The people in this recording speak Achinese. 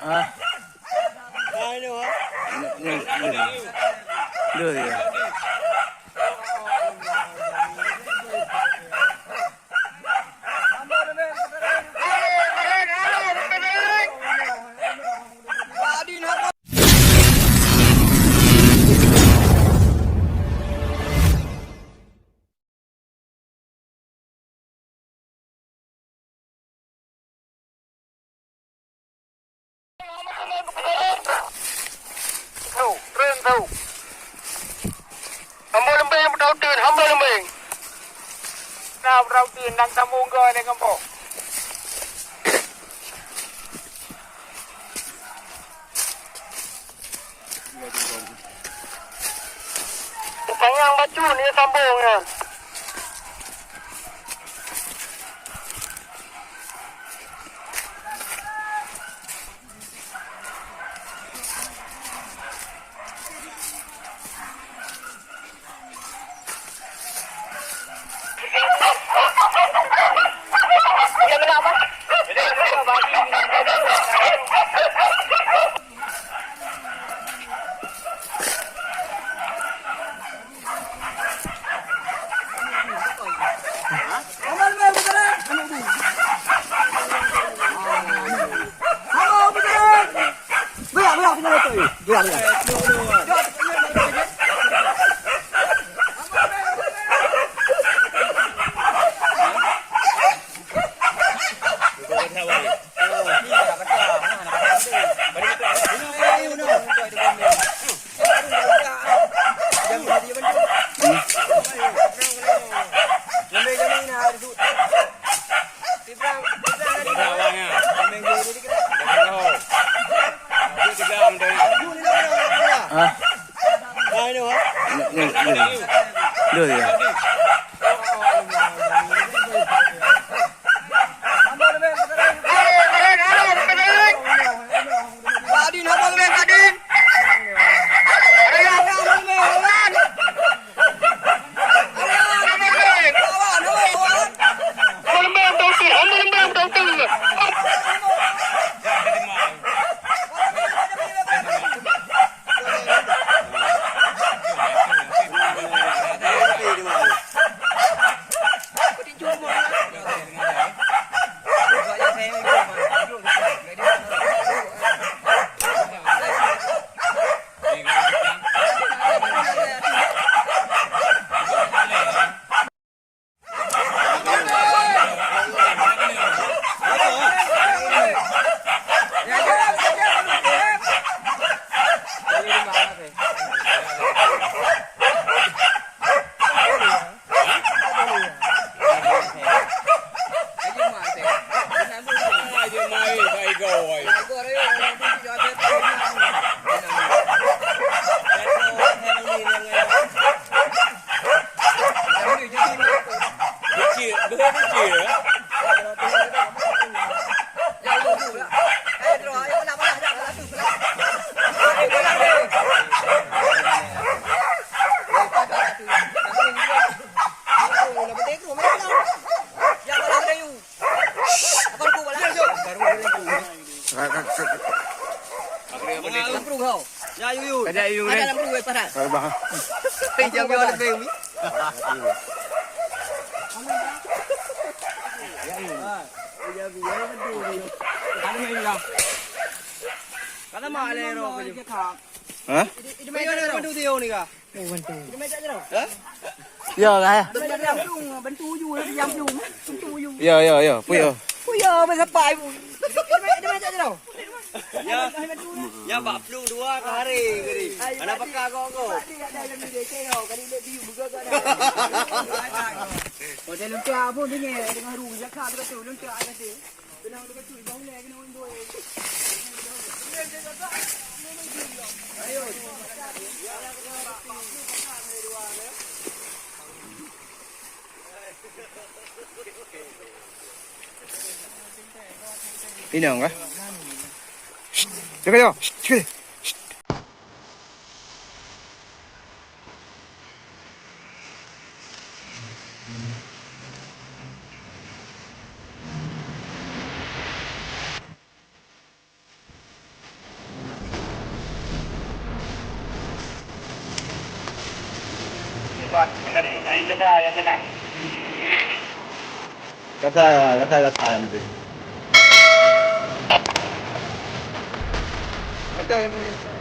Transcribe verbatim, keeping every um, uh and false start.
Ah. Ini, ini, ini. Dua ya. Hamba leumbeng beutauteun, hamba leumbeng. Na beutauteun, nang tamongga lé ngon boh. Tanyang bacut ni sambung nyan. Ah. Ni, ni, ni. Dua ya. Ka, ka, ka, ka. Ada yu, yu. Ada yu, yu. Ada yu, yu. Ada yu, yu. Ada yu, yu. Ada yu, yu. Hah? Ya lah, ya. Ya, ya, ya. Puya. Ya, ya, bak plueng dua ka hari tadi. Anak peka kok, kok. Model leuncak pun tinggi dengan ru, jaka tu, leuncak ada tu. Inong kah? Shh, jaga, jaga. Shh, jaga. Kata, kata, kata yang penting. Kata yang penting.